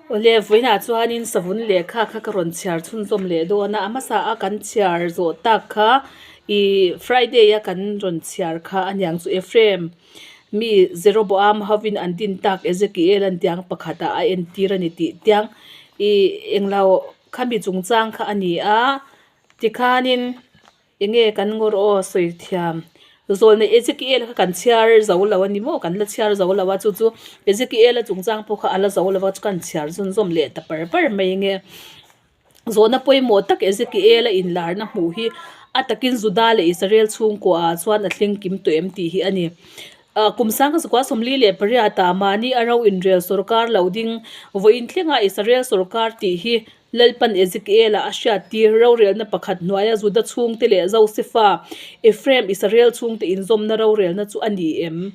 Awle, vawiinah chuanin savun lehkha kha ka rawn chhiar chhunzawm leh dawn a, a hmasa a kan chhiar zawh tak kha ih Friday a kan rawn chhiar kha a niang chu Ephraim mi Jeroboam hovin an din tak Ezekiel an tiang pakhat ah a entir a ni tih tiang ih englo khami chungchang kha a ni a tikhanin. Enge kan ngawr aw sawi thiam. Zawlna Ezekiel kha kan chhiar zo lo a ni maw? Kan la chhiar zo lo a, chu chu Ezekiel a chungchang pawh kha a la zo lo a, chu kan chhiar zunzawm leh ta par par mai enge. Zawhna pawimawh tak Ezekiel a inlarna hmuh hi a takin Juda leh Israel chhungkua ah chuan a thleng kim tawh em tih hi a ni. Kum sangha zakua 48 ah mahni a ro inrel sawrkar lo ding vawiin thlenga Israel sawrkar tih hi Lalpan Ezekiela a hriattir rorelna pakhat hnuaia Juda chhungte leh Josefa, Ephraim, Israel chhungte inzawmna rorelna chu a ni em?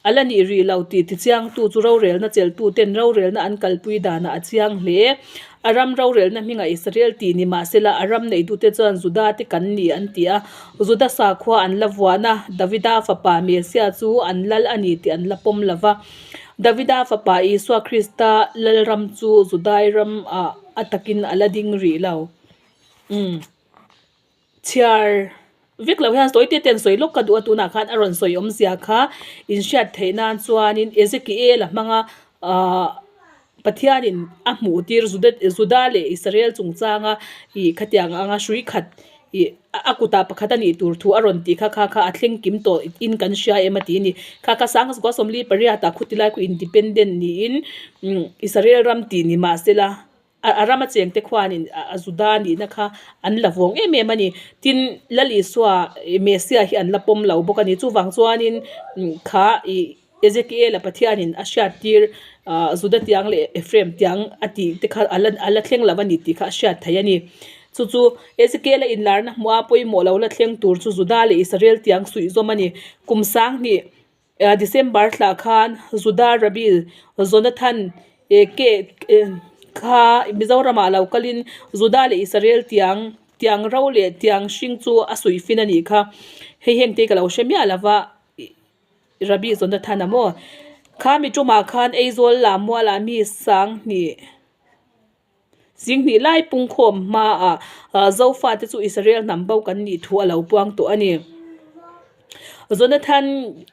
A la nih rih lo tih tichiangtu chu rorelna chelhtuten rorelna an kalpui danah a chiang hle. A ram rorelna hmingah Israel tih ni mah sela a ram neitute chuan Juda te kan ni an ti a. Juda sakhua an la vuan a, Davida fapa Mesia chu an lal a ni tih an la pawm lo va. Davida fapa Isua Krista lalram chu Judai ramah a takin a la ding rih lo. Umm. Chhiar vek lo hian sawi te ten sawi lawk ka duh a, tunah khan a rawn sawi awmzia kha inhriat theih nan chuanin Ezekiel a hmanga ahh Pathianin a hmuh tir Juda Juda leh Israel chungchanga ih khatiang anga hrui khat Ih, a kutah pakhat a nih tur thu a rawn tih kha kha kha a thleng kim tawh in kan hria em a ti a ni. Kha kha sanga zakua 48 ah khuti lai khu independent niin Israel ram tih ni mah sela a ram a chengte khuanin a Juda nihna kha an la vawng em em a ni. Tin, Lal Isua Messiah hi an la pawm lo bawk a ni. Chuvang chuanin kha ih Ezekiel-a Pathianin a hriattir Juda tiang leh Ephraim tiang a tih te kha a la a la thleng lo a ni tih kha a hriat theih a ni. Chu chu Ezekiel-a inlarna hmuha pawimawh lo la thleng tur chu Juda leh Israel tiang suih zawm a ni. Kum sanghnih December thlah khan Juda Rabbi Jonathan kha Mizoramah lo kalin Juda leh Israel tiang tiang ro leh tiang hring chu a suih fin a nih kha. Hei hengte ka lo hre miah lova. Rabbi Jonathan a maw? Kha mi tumah khan Aizawl lah mualah mi sanghnih zinghnih lai pungkhawm hmaah Zofate chu Israel hnam bo kan nih thu a lo puang tawh a ni. Jonathan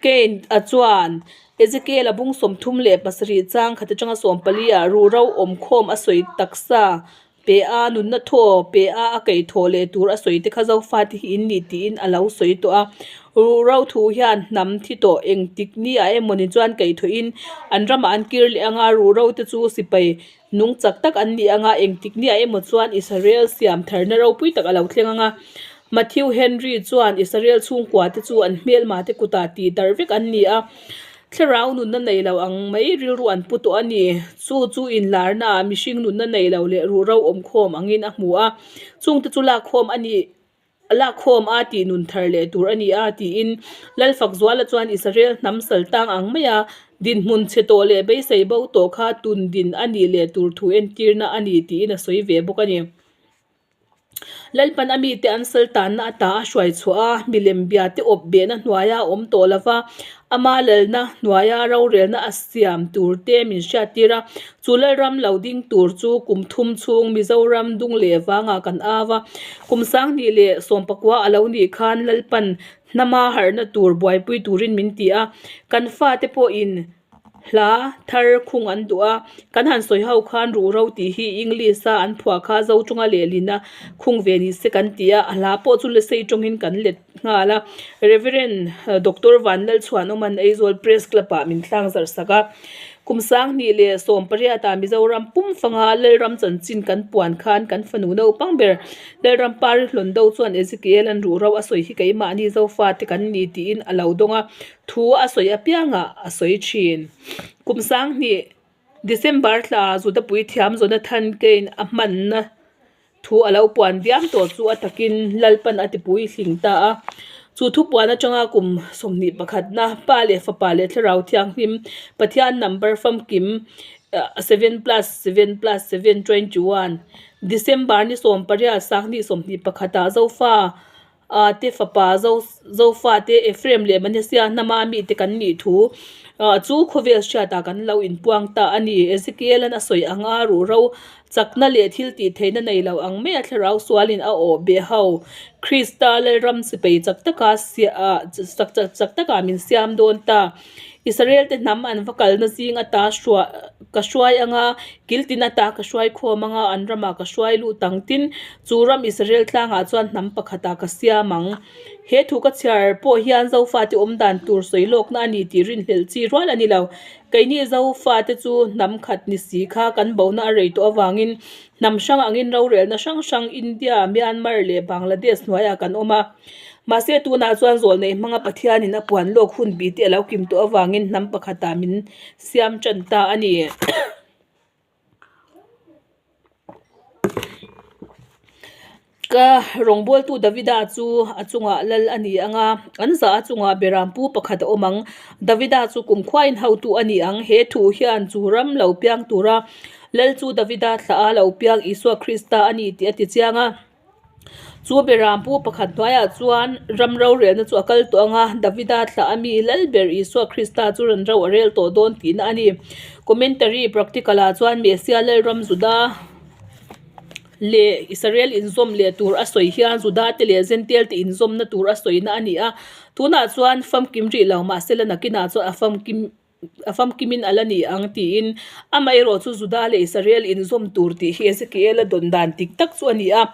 Cain a chuan Ezekiel a bung 37 chang khat atanga 14 ah ruhro awmkhawm a sawi taksa Pe a, nunna thaw pe a, a kaih thawh leh tur a sawi te kha Zofate hi in nih tiin a lo sawi tawh a. Ruhro thu hian hnam thi tawh engtik ni ah emaw ni chuan kaih thawhin an ramah an kir leh anga ruhro te chu sipai nung chak tak an ni anga engtik ni ah emaw chuan Israel siam tharna ropui tak a lo thleng anga. Matthew Henry chuan Israel chhungkua te chu an hmelma te kutah tih darh vek an ni a. Thlarau nunna nei lo ang mai rilru an pu tawh a ni. Chu chu inlarna ah mihring nunna nei lo leh ruhro awmkhawm angin a hmu a. Chungte chu lakkhawm a ni lakkhawm a tih nun thar leh tur a ni a tiin Lalfakzuala chuan Israel hnam sal tang ang maia dinhmun chhe tawh leh beisei bo tawh kha tun din a nih leh tur thu entirna a ni tiin a sawi ve bawk a ni. Lalpan a mite an sal tanna ata a hruai chhuah a, milem bia te awp behna hnuaia a awm tawh lova, ama lalna hnuaia rorelna a siam tur te min hriattir a. Chu Lalram lo ding tur chu kum thum chhung Mizoram dung leh vangah kan au a. Kum 2019 a lo nih khan Lalpan hnama harhna tur buaipui turin min ti a, kan fate pawhin Hla thar khung an duh a, kan han sawi ho khan ruhro tih hi English a an phuah kha zo tawnga lehlin a khung ve ni se kan ti a, a hla pawh chu Lusei tawngin kan let nghal a. Reverend Doctor Vanlalchhuanawman Aizawl Press Club ah min tlang zarh sak a. Kum 2018 ah Mizoram pum fanga Lalram chanchin kan puan khan kan fanu naupang ber Lalram Pari Hlawndo chuan Ezekiel an ruhro a sawi hi keimahni Zofate kan ni tiin a lo dawng a. Thu a sawi apiangah a sawi thin. Kum 2000 December thla Judapui thiam Jonathan Cain a hmanna thu a lo puan diam tawh chu a takin Lalpan a tipui hling ta a. Chu thu puan atanga kum 21na Pa leh Fapa leh Thlarau Thianghlim Pathian number famkim 7 plus 7 plus 7 21 December ni 18 2021 ah Zofa. A te fapa Zo Zofate Ephraim leh Manasseh hnama mite kan nih thu chu khawvel hriatah kan lo inpuang ta a ni. Ezekiel-a'n a sawi ang a, ruhro chakna leh thil tih theihna nei lo ang maia thlarau sualin a awh beh ho. Krista Lalram sipei chak taka chak takah min siam dawn ta. Israel-te hnam an va kalna zing ata hruah ka hruai ang a, kil tin ata ka hruai khawm ang a, an ramah ka hruai lut ang. Tin, chu ram Israel tlangah chuan hnam pakhatah ka siam ang. He thu ka chhiar pawh hian Zofate awm dan tur sawi lawkna a ni tih rinhlelh chi rual a ni lo. Keini Zofate chu hnam khat ni si kha kan bona a rei tawh avangin hnam hrang angin rorelna hrang hrang India, Myanmar leh Bangladesh hnuaiah kan awm a. Mahse tunah chuan zawlneih hmanga Pathianin a puan lawk hun bih te a lo kim tawh avangin hnam pakhatah min siam tan ta a ni. Ka rawngbawltu Davida chu a chungah lal a ni ang a, an zah a chungah berampu pakhat a awm ang. Davida chu kumkhuain hotu a ni ang. He thu hian chu ram lo piang tura lal chu Davida thlah a lo piang Isua Krista a ni tih a ti chiang a. Chu berampu pakhat hnuaiah chuan ram rorelna chu a kal tawh ang a, Davida thlah a mi lal ber Isua Krista chu rawn ro a rel tawh dawn tihna a ni. Commentary Practical ah chuan Mesia Lalram Juda leh Israel inzawm leh tur a sawi hian Juda te leh Jentail te inzawmna tur a sawina a ni a, tunah chuan famkim rih lo mahsela nakinah chuan a famkim A famkimin a la ni ang tiin amaherawh chu Juda leh Israel inzawm tur tih hi Ezekiel-a dawn dan dik tak chu a ni a.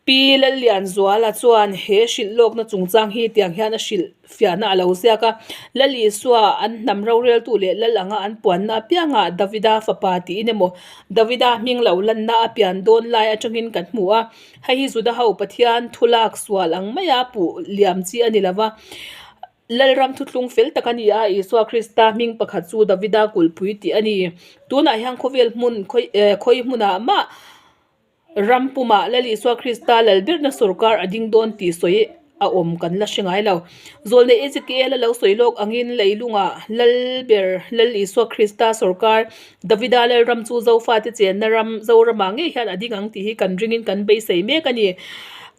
Pi Lallianzuala chuan he hrilh lawkna chungchang hi tiang hian a hrilh fiahna a lo ziak a, Lal Isua an hnam roreltu leh lal anga an puanna apiangah Davida fapa tiin emaw Davida hming lo lanna a pian dawn lai atangin kan hmu a, hei hi Juda ho Pathian thulak sual ang maia puh liam chi a ni lo va. Lalram thuthlung fel tak a ni a, Isua Krista hming pakhat chu Davida kulhpui tih a ni. Tunah hian khawvel hmun khawi hmunah mah ram pumah Lal Isua Krista lalberna sawrkar a ding dawn tih sawi a awm kan la hre ngai lo. Zawlnei Ezekiel a lo sawi lawk angin leilungah Lalber Lal Isua Krista sawrkar Davida Lalram chu Zofate chenna ram Zoramah ngei hian a ding ang tih hi kan ringin kan beisei mek a ni.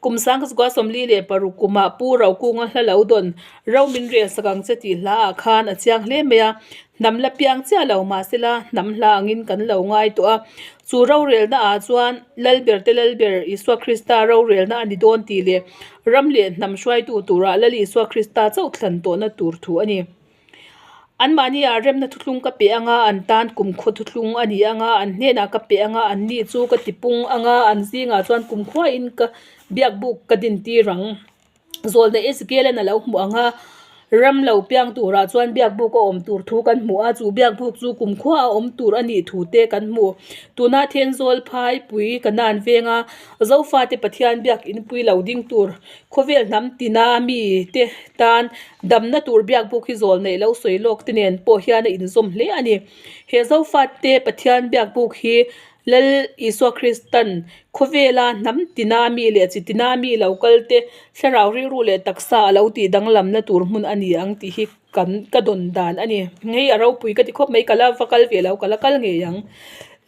Kum sangkazukua 46 kumah Pu Rokunga hla lo dawn Ro min rel sak ang che tih hla ah khan a chiang hle mai a, hnam la piang chiah lo mahsela hnam hla angin kan lo ngai tawh a. Chu rorelna ah chuan Lalber te Lalber Isua Krista rorelna a ni dawn tih leh ram leh hnam hruaitu turah Lal Isua Krista chauh thlan tawhna tur thu a ni. Anmahniah remna thuthlung ka pe anga, an tan kumkhua thuthlung a ni anga, an hnenah ka pe anga, anni chu ka tipung anga, an zingah chuan kumkhuain ka biakbuk ka dintir ang. Zawlna Ezekiel-a'n a lo hmuh ang a, ram lo piang turah chuan biakbuk a awm tur thu kan hmu a, chu biakbuk chu kumkhua a awm tur a nih thu te kan hmu. Tuna Thenzawl phai pui Kanan venga Zofate Pathian biak inpui lo ding tur khawvel hnam tina mite tan Damna tur biakbuk hi zawl neih lo sawi lawk te nen pawh hian a inzawm hle a ni. He Zofate Pathian biakbuk hi Lal Isua Kristan khawvela hnam tina mi leh chi tina mi lo kal te thlarau rilru leh taksa a lo tih danglamna tur hmun a ni ang tih hi kan ka dawn dan a ni. Hei a ropui ka ti khawp mai ka la va kal ve lo ka la kal ngei ang.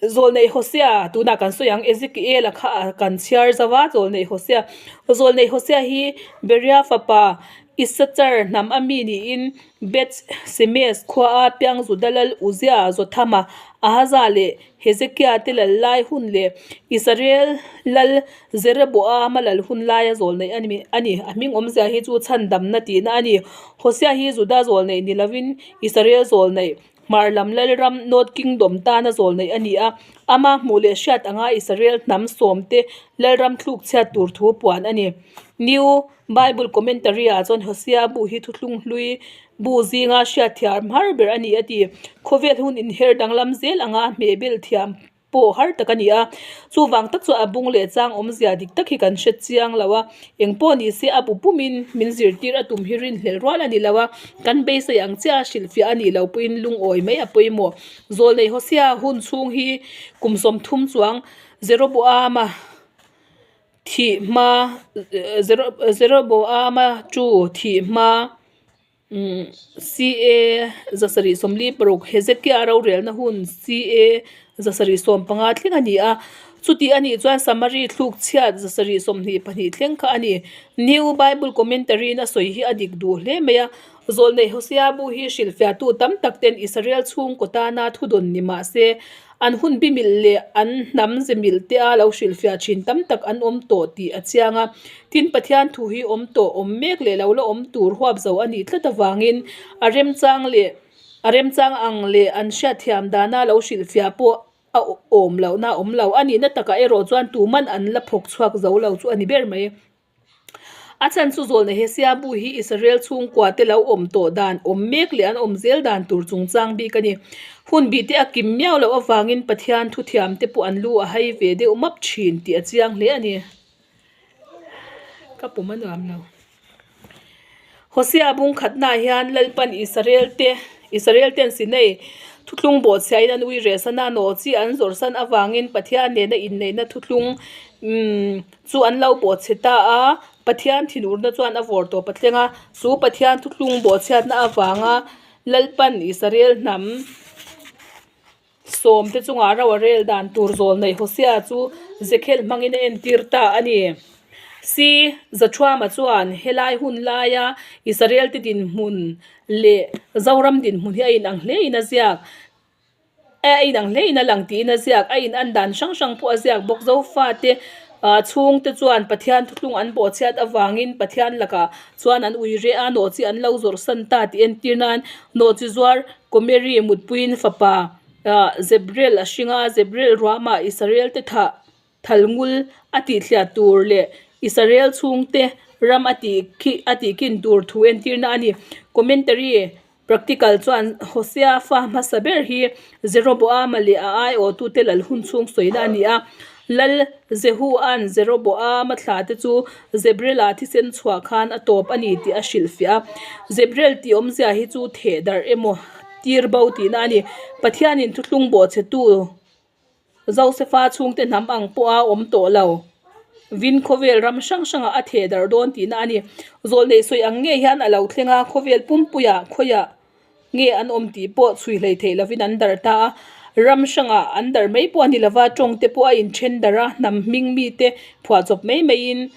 Zawlneih Hosea tunah kan sawi ang Ezekiel-a kha kan chhiar zauh a Zawlneih Hosea Zawlneih Hosea hi Beria fapa Issachar hnam a mi niin Beth Semes khua a piang Juda lal Uzia, Jothama, Ahaza leh Hezekia te lal lai hun leh Israel lal Jeroboama lal hun laia zawlneih a ni. A hming awmzia hi chu chhandamna tihna a ni. Hosea hi Juda zawlneih ni lovin Israel zawlneih Hmar lam Lalram, North Kingdom, tana zawlneih a ni a. Ama hmuh leh hriat anga Israel hnam sawmte Lalram thluk chhiat tur thu puan a ni. New Bible Commentary ah chuan Hosea bu hi thuthlung hlui bu zinga hriatthiam har ber a ni a ti. Khawvel hun inher danglam zel anga hmehbel thiam pawh har tak a ni a. Chuvang tak chuan a bung leh chang awmzia dik tak hi kan hre chiang lo a. Eng pawh ni se a bu pumin min zirtir a tum hi rinhlelh rual a ni lo a. Kan beisei ang chiah a hrilhfiah a nih loh pawhin lungawi mai a pawimawh. Zawlnei Hosea hun chhung hi kum 30 chuang Jeroboama Thih hma Jeroboama chu thih hma CA 746 Hezekia rorelna hun CA 715 thleng a ni a. Chuti a nih chuan Samari thluk chhiat 722 thleng kha a ni. New Bible Commentary-in a sawi hi a dik duh hle mai a. Zawlnei Hosea bu hi hrilhfiahtu tam tak ten Israel chhungkaw tana thudawn ni mah se, an hun bi milh leh an hnam ze milh te a lo hrilhfiah thin tam tak an awm tawh tih a chiang a. Tin, Pathian thu hi awm tawh, awm mek leh lo la awm tur huap zo a nih tlat avangin a remchang leh a remchang ang leh an hriatthiam dana lo hrilhfiah pawh a awm lohna a awm lo. A nihna takah erawh chuan tuman an la phawk chhuak zo lo chu a ni ber mai. A chhan chu zawlna he Siabu hi Israel chhungkua te lo awm tawh dan awm mek leh an awm zel dan tur chungchang bik a ni. Hun bih te a kim miau loh avangin Pathian thuthiam te pawh an lu a hai ve deuh map thin tih a chiang hle a ni. Ka pum a nuam lo. Hosea bung khatnaah hian Lalpan Israel te Israel ten Sinai thuthlung bawhchhiahin an ui rehsan a, nawhchi an zawrhsan avangin Pathian nena inneihna thuthlung chu an lo bawhchhe ta a, Pathian thinurna chuan a vawr tawp a thleng a, chu Pathian thuthlung bawhchhiatna avanga Lalpan Israel hnam Sawmte chungah ro a rel dan tur zawl neih Hosea chu Zekhel hmangin a entir ta a ni. Si Zathuama chuan helai hun laia Israelte dinhmun leh Zoram dinhmun hi a inang hlein a ziak a inang hlein a lang tiin a ziak. A inan dan hrang hrang pawh a ziak bawk. Zofate chhungte chuan Pathian thuthlung an bawhchhiat avangin Pathian lakah chuan an ui reh a, nawhchi an lo zawrhsan ta tih entir nan nawhchi zuar Gomeri mutpuiin fapa Zebrel a hring a, Zebrel ruamah Israel te thah thalngul a tihthliah tur leh Israel chhungte ram a tih a tihkin tur thu entirna a ni. Commentary Practical chuan Hosea fa hmasa ber hi Jeroboama leh a aiawhtute lal hun chhung sawina a ni a. Lal Jehu-a'n Jeroboama thla te chu Zebrel-a thisen chhuah khan a tawp a ni tih a hrilhfiah a. Zebrel tih awmzia hi chu theh darh emaw tir bo tihna a ni. Pathianin thuthlung bawhchhetu Josefa chhungte hnam ang pawha awm tawh lo vin khawvel ram hrang hrangah a theh darh dawn tihna a ni. Zawlneih sawi ang ngei hian a lo thleng a, khawvel pumpuiah khawiah nge an awm tih pawh chhui hlei theih lovin an darh ta a, ram hrangah an darh mai pawh a ni lova, tawng te pawh a inthen darh a, hnam hming mite phuahchawp mai maiin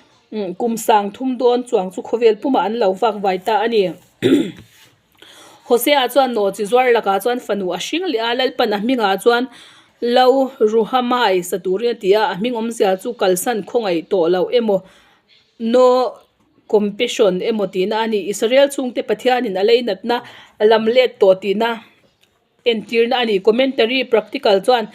kum sang thum dawn chuang chu khawvel pumah an lo vak vai ta a ni. Hosea chuan nawhchi zuar lakah chuan fanu a hring leh a, Lalpan a hmingah chuan Lo Ruhamai sa turin a ti a, a hming awmzia chu kalsan khawngaih tawh loh emaw No Compassion emaw tihna a ni. Israel chhungte Pathianin a leinatna a lam let tawh tihna entirna a ni. Commentary Practical chuan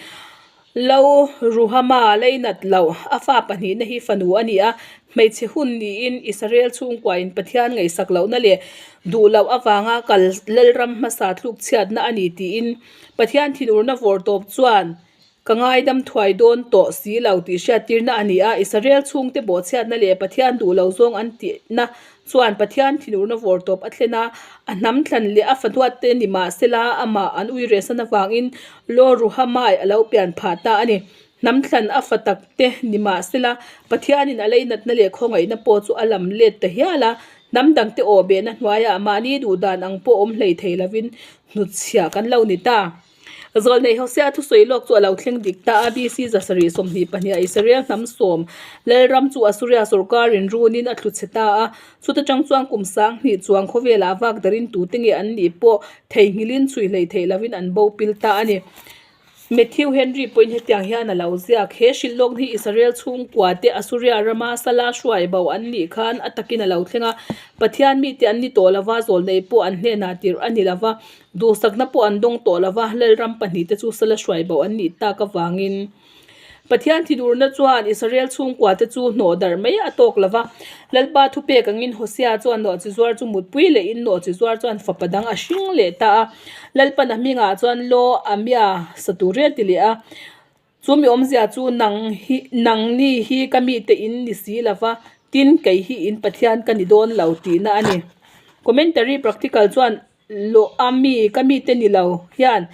Lo Ruhama leinat loh a fa pahnihna hi fanu a ni a, hmeichhe hun niin Israel chhungkuain Pathian ngaihsak lohna leh duh loh avanga kal lalram hmasa tluk chhiatna a ni tiin Pathian thinurna vawr tawp chuan Ka ngaidam thuai dawn tawh si lo tih hriattirna a ni a, Israel chhungte bawhchhiatna leh Pathian duh lo zawng an tihna chuan Pathian thinurna vawr tawp a thlen a, a hnam thlan leh a faduatte ni mah sela amah an uiresan avangin Lo Ruhamai a lo pian phah ta a ni. Hnam thlan a fa takte ni mah sela Pathianin a leinatna leh khawngaihna pawh chu a lam let ta hial a, hnam dangte aw behna hnuaiah mahni duhdan ang pawh awm hlei thei lovin hnutchhiah kan lo ni ta. Zawlnei Hosea thusawi lawk chu a lo thleng dik ta a, BC 722 ah Israel hnam sawm Lalram chu Assuria sawrkarin runin a thlu chhe ta a. Chuta tang chuan kum sang hnih chuang khawvelah vak darin tute nge an nih pawh theihnghilhin chhui hlei theih lovin an bo pil ta a ni. Matthew Henry pawhin hetiang hian a lo ziak, He hrilh lawk hi Israel chhungkua te Assuria rama sala hruai bo an nih khan a takin a lo thleng a, Pathian mite an ni tawh lova, zawlnei pawh an hnenah tirh a ni lova, Duhsakna pawh an dawng tawh lo va, Lalram pahnihte chu sala hruai bo an nih tak avangin Pathian thinurna chuan Israel chhungkuate chu hnawh darh mai a tawk lo va. Lalpa thupek angin Hosea chuan nawhchi zuar chu mutpui lehin nawhchi zuar chuan fapa dang a hring leh ta a. Lalpan a hmingah chuan Lo Amia sa tur a ti leh a. Chu mi awmzia chu nang hi nangni hi ka mite in ni si lo va, tin kei hi in Pathian ka ni dawn lo tihna a ni. Commentary Practical chuan Lawh a mi ka mite ni lo hian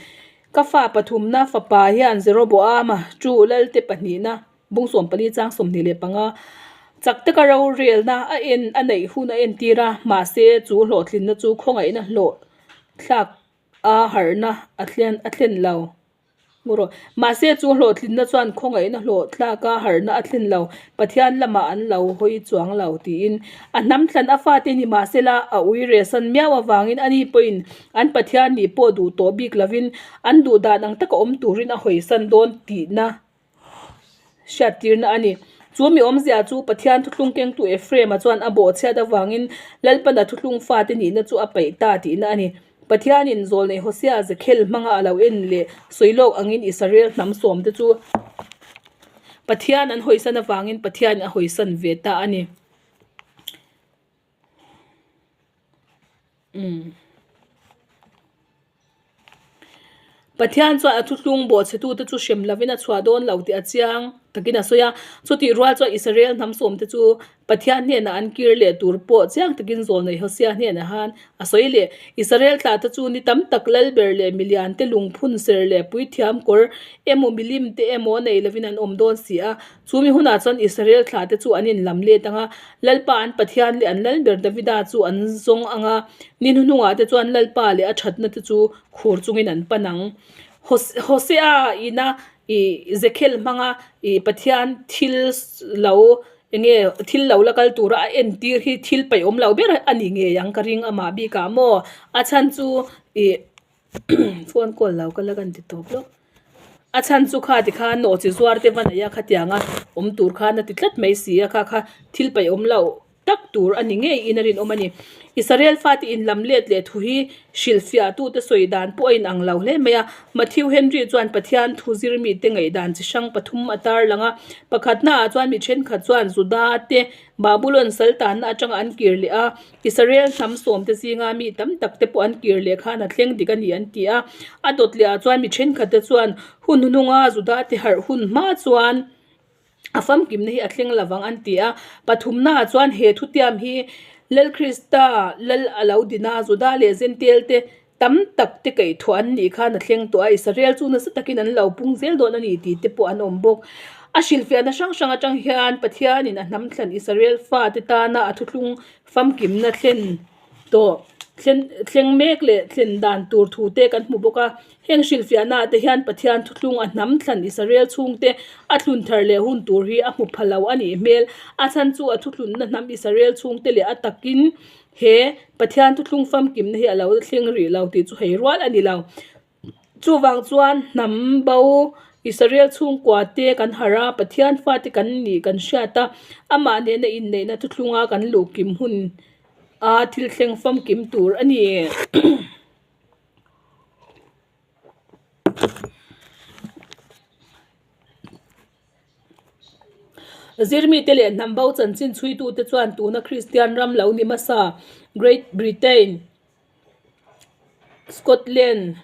ka fa pathumna fapa hian Jeroboama chu Lalte pahnihna bung 14 chang 25 chak taka rorelna a en a neih hun a entir a, mahse chu hlawhtlinna chu khawngaihna hlawh thlak a harhna a thlen a thlen lo. Hmu rawh. Mahse, chu hlawhtlinna chuan khawngaihna hlawh tlaka harhna a thlen lo, Pathian lamah an lo hawi chuang lo, tiin. A hnam thlan a fate ni mahsela, a ui rehsan miau avangin ani pawhin an Pathian nih pawh duh tawh bik lovin an duh dan ang taka awm turin a hawisan dawn tihna hriattirna a ni. Chu mi awmzia chu Pathian thuthlung kengtu Ephraim-a chuan a bawhchhiat avangin Lalpana thuthlung fate nihna chu a paih ta tihna a ni. Pathianin zawlnei Hosea Zekhel hmanga a lo en leh sawi lawk angin Israel hnam sawmte chu Pathian an hawisan avangin Pathianin a hawisan ve ta a ni. Umm. Pathian chuan a thuthlung bawhchhetute chu hrem lovin a chhuah dawn lo tih a chiang takin a sawi a. Chutih rual chuan Israel hnam sawmte chu Pathian hnenah an kir leh tur pawh chiang takin zawlnei Hosea hnenah khan a sawi leh. Israel thlahte chu ni tam tak lalber leh miliante lungphun ser leh puithiam kawr emaw milim te emaw nei lovin an awm dawn si a. Chu mi hunah chuan Israel thlahte chu an inlam let ang a, Lalpa an Pathian leh an lalber Davida chu an zawng ang a, ni hnuhnungah te chuan Lalpa leh a thatna te chu khur chungin an pan ang. Hosea ina ih Zekhel hmanga ih Pathian thil lo enge thil lo la kal tura a entir hi thil paih awm lo ber a ni ngei ang ka ring amah bikah maw a chhan chu ih phone call lo ka la kan ti tawp lawk a chhan chu kha tikhan nawhchi zuar te va neih a khatianga awm tur khan a ti tlat mai si a kha kha thil paih awm loh tak tur a ni ngei in a rinawm a ni. Israel fate inlam let leh thu hi hrilhfiah tute sawi dan pawh a inang lo hle mai a. Matthew Henry chuan Pathian thu zir mite ngaihdan chi hrang pathum a tarlang a. Pakhatna ah chuan mi thenkhat chuan Juda te Babulon saltanna atanga an kir leh a, Israel hnam sawmte zinga mi tam tak te pawh an kir leh khan a thleng dik a ni an ti a. A dawt leh ah chuan mi thenkhat te chuan hun hnunga Juda te harh hun hma chuan A famkimna hi a thleng lovang an ti a. Pathumnaah chuan he thutiam hi Lal Krista Lal a lo din a, Juda leh Zentail te tam tak te kaihthawh an nih khan a thleng tawh a, Israel chu nasa takin an lo pung zel dawn a ni tih te pawh an awm bawk. A hrilhfiahna hrang hrang atang hian Pathianin a hnam thlan Israel fate tana a thuthlung famkimna thlen tawh thlen thleng mek leh thlen dan tur thu te kan hmu bawk a. Heng hrilhfiahnaah te hian Pathian thuthlung a hnam thlan Israel chhungte a thlun thar leh hun tur hi a hmu pha lo a nih hmel. A chhan chu a thuthlunna hnam Israel chhungte leh a takin he Pathian thuthlung famkimna hi a lo thleng rih lo tih chu hei rual a ni lo. Chuvang chuan hnam bo Israel chhungkua te kan harh a, Pathian fate kan nih kan hriat a, amah nena inneihna thuthlunga kan luhkim hun a thil thleng famkim tur a ni. Zirmite leh hnam bo chanchin chhuitute chuan tuna Kristian ram lo ni hmasa Great Britain, Scotland,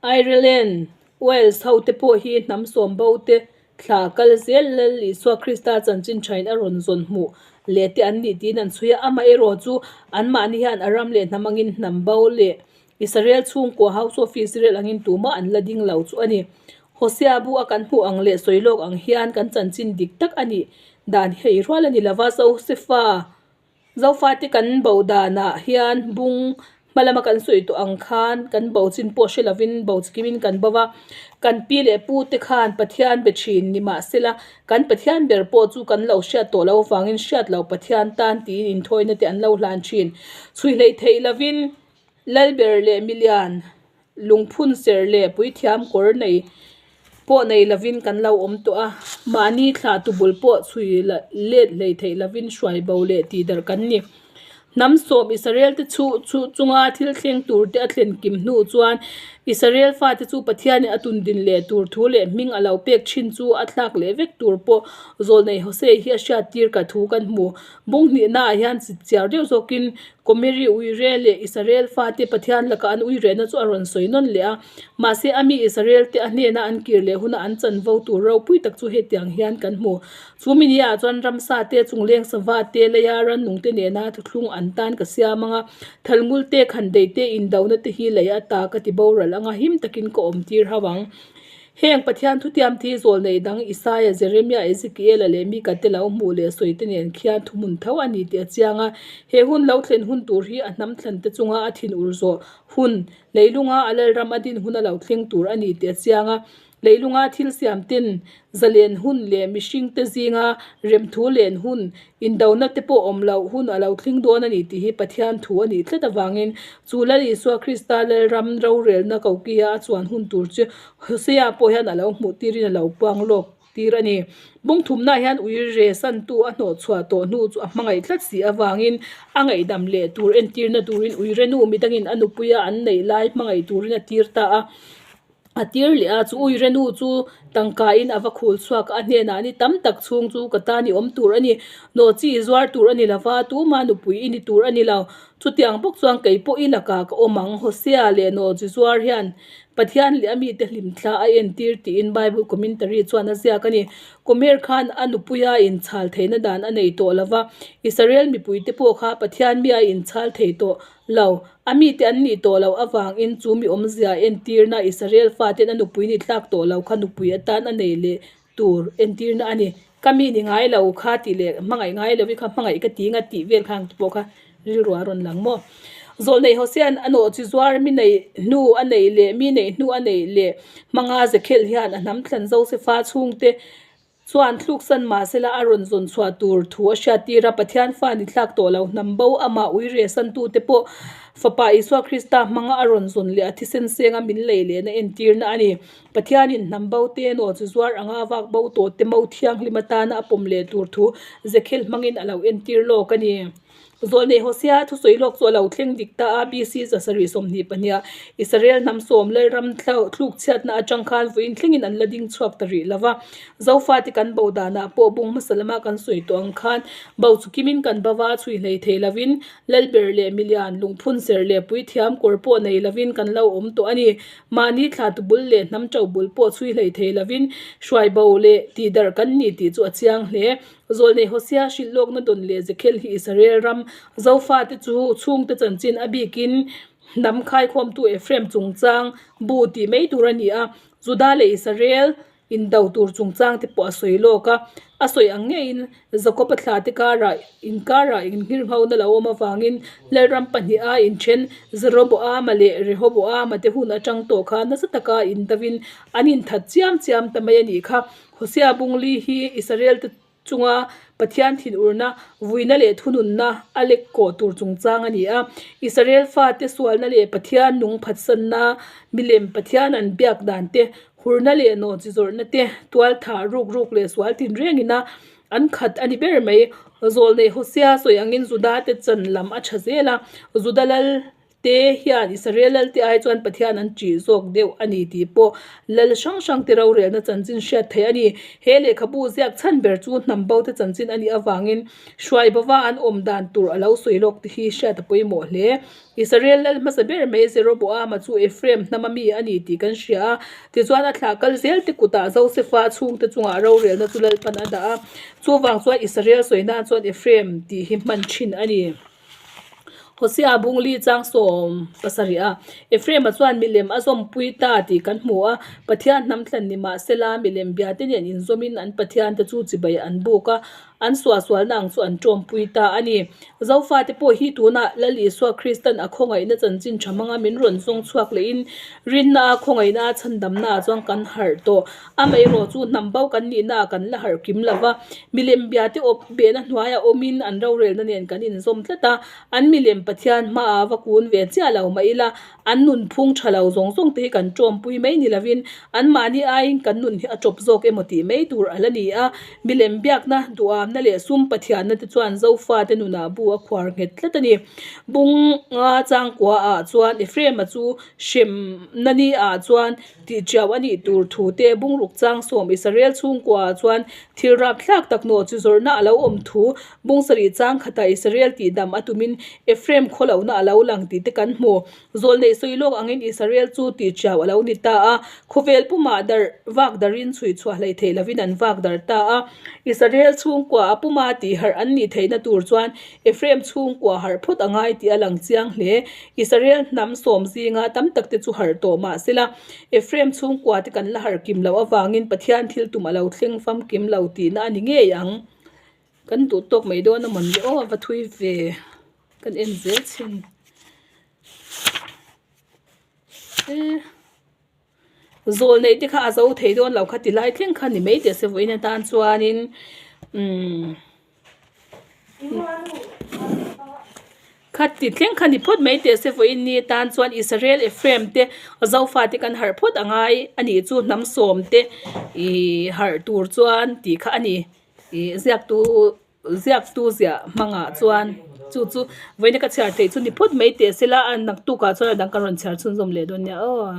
Ireland, Wales ho te pawh hi hnam sawm bo te thla kal zel Lal Isua Krista chanchin thain a rawn zawn hmuh leh te an nih tiin an chhui a. Amaherawh chu anmahni hian a ram leh hnam angin hnam bo leh Israel chhungkua House of Israel angin tumah an la ding lo chu a ni. Hosea bu a kan hmuh ang leh sawi lawk ang hian kan chanchin dik tak a nih dan hei rual a ni lova, Josefa Zofate kan bo danah hian bung hma lama kan sawi tawh ang khan kan bo chin pawh hre lovin bo chikimin kan bo va, kan pi leh pu te khan Pathian be thin ni mahsela kan Pathian ber pawh chu kan lo hriat tawh lo avangin hriat loh Pathian tan tiin inthawina te an lo hlan thin. Chhui hleih theih lovin Lalber leh milian lungphun ser leh puithiam kawr nei pawh nei lovin kan lo awm tawh a, mahni thlah tubul pawh chhui let hlei theih lovin hruai bo leh tih darh kan ni. Hnam sawm Israel te chu chu chunga thil thleng tur te a thlen kim hnu chuan Israel fate chu Pathianin a tundin leh tur thu leh hming a lo pek thin chu a thlak leh vek tur pawh Zawlnei Hosea hi a hriattir ka thu kan hmu. Bung hnihnaah hian chipchiar deuh zawkin Komeri uire leh Israel fate Pathian lakah an uirehna chu a rawn sawi nawn leh a. Mahse, a mi Israel te a hnena an kir leh huna an chanvo tur ropui tak chu hetiang hian kan hmu. Chu mi ni ah chuan ramsa te, chungleng sava te, leia rannung te nena thuthlung an tan ka siam ang a. Thalngul te, khandei te, indona te hi lei ata ka ti boral ang a, him takin ka awm tir hau ang. Heng Pathian thutiam thi zawlnei dang Isaia, Jeremia, Ezekiela leh Mika te lo hmuh leh sawi te nen khian thuhmun tho a ni tih a chiang a. He hun lo thlen hun tur hi a hnam thlan te chunga a thin ur zawh hun, leilunga a lalram a din hun a lo thleng tur a ni tih a chiang a. Leilunga thil siam ten zalen hun leh mihringte zinga remthu len hun, indona te pawh awm loh hun a lo thleng dawn a ni tih hi Pathian thu a nih tlat avangin chu Lal Isua Krista Lalram rorelna kokia a chuan hun tur chu Hosea pawh hian a lo hmuh tirin a lo puang lawk tir a ni. Bung thumna hian ui re santu a hnawh chhuah tawh hnu chu a hmangaih tlat si avangin a ngaihdam leh tur entirna turin ui re nu midangin a nupuia an neih lai hmangaih turin a tir ta a. A tir leh a, chu ui re nu chu tangkain a va khul chhuak a, a hnenah ni tam tak chhung chu ka tan i awm tur a ni. Nawhchi i zuar tur a ni lo va, tuma nupui i ni tur a ni lo. Chutiang bawk chuan kei pawh i lakah ka awm ang. Hosea leh nawhchi zuar hian Pathian leh a mite hlimthla a entir tiin Bible commentary chuan a ziak a ni. Gomer khan a nupuia inchhal theihna dan a nei tawh lo va, Israel mipuite pawh kha Pathian mia inchhal thei tawh lo, a mite an nih tawh loh avangin chu mi awmzia entirna Israel faten a nupui ni tlak tawh lo kha nupui atan a nei leh tur entirna a ni. Ka mi ni ngai lo kha tih leh hmangaih ngai lo i kha hmangaih ka ti nga tih vel khang te pawh kha rilru a rawn lang maw. Zawlneih Hosea'n a nawh chi zuar mi neih hnu a neih leh mi neih hnu a neih leh hmanga Zekhel hian a hnam thlan Josefa chhungte chuan thluksan mahsela a rawn zawn chhuah tur thu a hriattir a, Pathian fa ni thlak tawh lo hnam bo amah ui re santute pawh Fapa Isua Krista hmanga a rawn zawn leh a thisen senga min lei lehna entirna a ni. Pathianin hnam bo te naw chu zuar anga vak bo tawh te mo thianghlim atana a pawm leh tur thu Zekhel hmangin a lo entir lawk a ni. Zawlneih Hosea thusawi lawk chu a lo thleng dik ta a, BC 722 Israel hnam sawm Lalram thluk chhiatna atang khan vawiin thlengin an la ding chhuak ta rih lo va. Zofate kan bo danah pawh bung hmasa lama kan sawi tawh ang khan bo chu kimin kan bo va, chhui hlei thei lovin Lalber leh milian lungphun ser leh puithiam kawr pawh nei lovin kan lo awm tawh a ni. Mahni thla tu bul leh hnam to bul pawh chhui hlei thei lovin hruai bo leh tihdarh kan ni tih chu a chiang hle. Zawlnei Hosea hrilh lawkna dawn leh Zekhel hi Israel ram Zofate chu chhungte chanchin a bikin hnam khaikhawmtu Ephraim chungchang bu tih mai tur a ni a, Juda leh Israel Indo tur chungchang te pawh a sawi lawk a, a sawi ang ngeiin Jakob-a thla te karah inkarah inghirnghona lo awm avangin Lalram pahniha inthen Jeroboama leh Rehoboama te hun atang tawh kha nasa taka indovin an inthat chiam chiam ta mai a nih kha. Hosea Bungli hi Israel te chunga Pathian thinurna, vuina leh thununna a lek kawh tur chungchang a ni a. Israel fate sualna leh Pathian nung phatsanna, milem Pathian an biak dan te, hurna leh nawhchi zawrhna te, tualthah, rukruk leh sual tinrengin a an khat a ni ber mai. Zawlneih Hosea sawi angin Juda te chan lam a tha zel a, Juda lal te hian Israel lalte ai chuan Pathian an ṭih zawk deuh a ni tih pawh lal hrang hrang te rorelna chanchin hriat theih a ni. He lehkhabu ziak chhan ber chu hnam bo te chanchin a nih avangin hruai bova an awm dan tur a lo sawi lawk te hi hriat a pawimawh hle. Israel lal hmasa ber mai Jeroboama chu Ephraim hnama mi a ni tih kan hria a, tichuan a thlah kal zel te kutah Josefa chhungte chungah rorelna chu Lalpan a dah a, chuvang chuan Israel sawi nan chuan Ephraim tih hi hman thin a ni. Hosea bungli chang 17 a, Ephraim-a chuan milem a zawmpui ta tih kan hmu a, Pathian hnam thlan ni mah sela milem biate nen inzawmin an Pathiante chu chibai an buk a, an suahsualna ang chu an tawmpui ta a ni. Zofate pawh hi tunah Lal Isua Kristan a khawngaihna chanchin tha hmanga min rawn zawng chhuak lehin rinna a khawngaihna a chhandamna ah chuan kan harh tawh. Amaherawh chu hnam bo kan nihna ah kan la harh kim lo va, Milem biate awp behna hnuaiah awmin an rorelna nen kan inzawm tlat a, an milem Pathian hmaah va kun ve chiah lo mah ila, an nunphung tha lo zawng zawng te hi kan tawmpui mai ni lovin anmahni aiin kan nun hi a tawp zawk emaw tih mai tur a la ni a. Milem biakna, duhamna leh sum Pathianna te chuan Zofate nunah bu a khuar nghet tlat a ni. Bunga changkuaah chuan Ephraim-a chu hremna ni-ah chuan Tih chiau a nih tur thu te bungruk chang sawm Israel chhungkua ah chuan thil rap thlak tak nawh chu zawrhna a lo awm thu bung sarih chang khatah Israel tih dam a tumin Ephraim khaw lohna a lo lang tih te kan hmu. Zawlneih sawi lawk angin Israel chu tih chiau a lo ni ta a, khawvel pumah darh vak darin chhui chhuah hlei theih lovin an vak darh ta a. Israel chhungkua a puma tih harh an nih theihna tur chuan Ephraim chhungkua harh phawt a ngai tih a lang chiang hle. Israel hnam sawm zinga tam tak te chu harh tawh mah sela, Ephraim chhungkua te kan la harh kim loh avangin Pathian thil tum a lo thleng famkim lo tihna a ni ngei ang. Kan duh tawk mai dawn a mawni aw a va thui ve kan en zel chhin e. Zawl neih te kha a zo thei dawn lo kha ti lai thleng kha ni mai teh se vawiin atan chuanin umm kha ti thleng kha ni phawt mai teh se vawiin ni atan chuan Israel Ephraim te Zofa te kan harh phawt a ngai a nih chu hnam sawm te ihh harh tur chuan tih kha a ni ih ziaktu. Ziaktu ziah hmangah chuan chu chu vawiina ka chhiar theih chu ni phawt mai teh se la a naktukah chuan a dang ka rawn chhiar chhunzawm leh dawn nia aw.